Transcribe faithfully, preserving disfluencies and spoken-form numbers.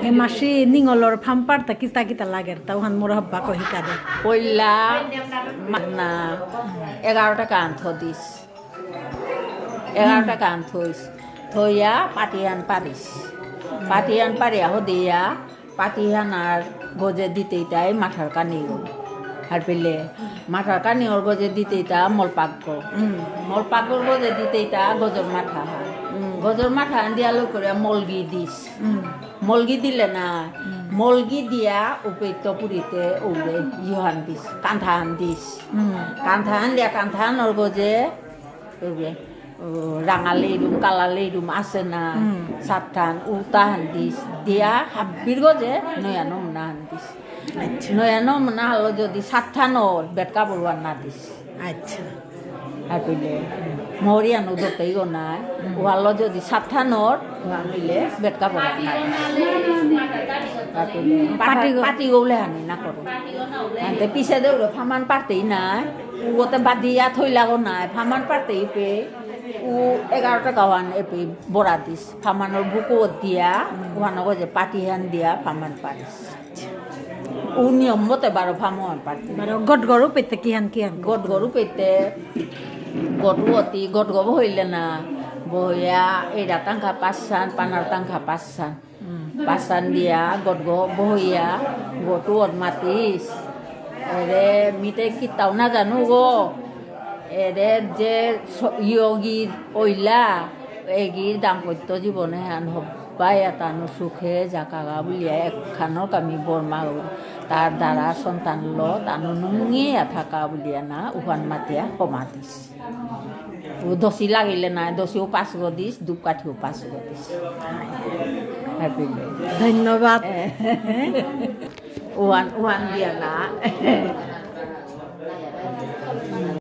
এ মাসি নিঙলর ফাম্পারতা কিতা কিতা লাগের, তা উহান মোর হব্বা কহিকা দে। পইলা মাগনা এগারোটা কান থদিস। এগারোটা কান থইস। থইয়া পাটিহান পারিস। পাটিহান পারিয়া হদিয়া, পাটিহান আর গজে দিতেইতাই মাথার কানিগো। হারপিলে মাথার কানিগর গজে দিতেইতা মলপাকগো। হুম। মলপাকগর গজে দিতেইতা গজর মাথা। হুম। গজর মাথা আন দিয়া লই করে মলগি দিস। হুম। মলগি দিলে না, হুম। মলগি দিয়া উপেত্ত পুরিতে উড়ে ইহান দিস, কান্থাহান দিস। হুম। কান্থাহান দিয়া কান্থাহানর গজে উড়ে, ও, রাঙালি রুম, কালালি রুম আছে না, হুম। সাতহান, উতাহান দিস, দিয়া হাব্বির গজে নয়া নমুনাহান দিস। আচ্ছা। নয়া নমুনা হলো যদি সাতহানর বেটকা বড়ুয়ার না দিস। আচ্ছা। হারপিলে মরিয়ানো দতেই গো নাই, হুম। ওয়ালো যদি সাতহানর, ওয়া মিলে বেটকা বড়ুয়ার না দিস। হারপিলে পাটি গো- পাটি গৌলে হানি না করো। আনতে পিছে দৌড়ো ফামান পারতেই নাই, উগোতে বাদিয়া থইলা গো নাই, ফামান পারতেই পে, উ এগারোটা গাওয়ান এপে বড়া দিস, ফামানোর বুকু দিয়া, হুম। ওয়ানো গজে পাটিহান দিয়া ফামান পারিস। উ নিয়ম মতে বারো ফামন পারতে। বারো গট গরু পেতে কিহান কিহান? গট গরু পেতে, গট অতি, গট গব হইলে না, বইয়া, এরা তাঙ্কা পাঁচশান, পানার তাঙ্কা পাঁচশান। হুম। পাঁচশান দিয়া, গট গব হইয়া, গট অত মাতিস। এরে, মিতে কিতাও না জানু গো। এরে যে স-, ইয়গির ওইলা, এগির দাম্পত্য জীবনে হান হব্বাই তানু সুখে জাকাগা বুলিয়া একখানো কামি বর্মা গো। তার দ্বারা সন্তান লো, তানু নুঙিয়া থাকা বুলিয়া না, উহান মাতিয়া হমাতিস। ও দশি লাগিলে না, দশিও পাঁচ গো দিস, ধূপকাঠিও পাঁচ গো দিস। Happy birthday। ধন্যবাদ। এ। ওয়ান, ওয়ান দিয়া না।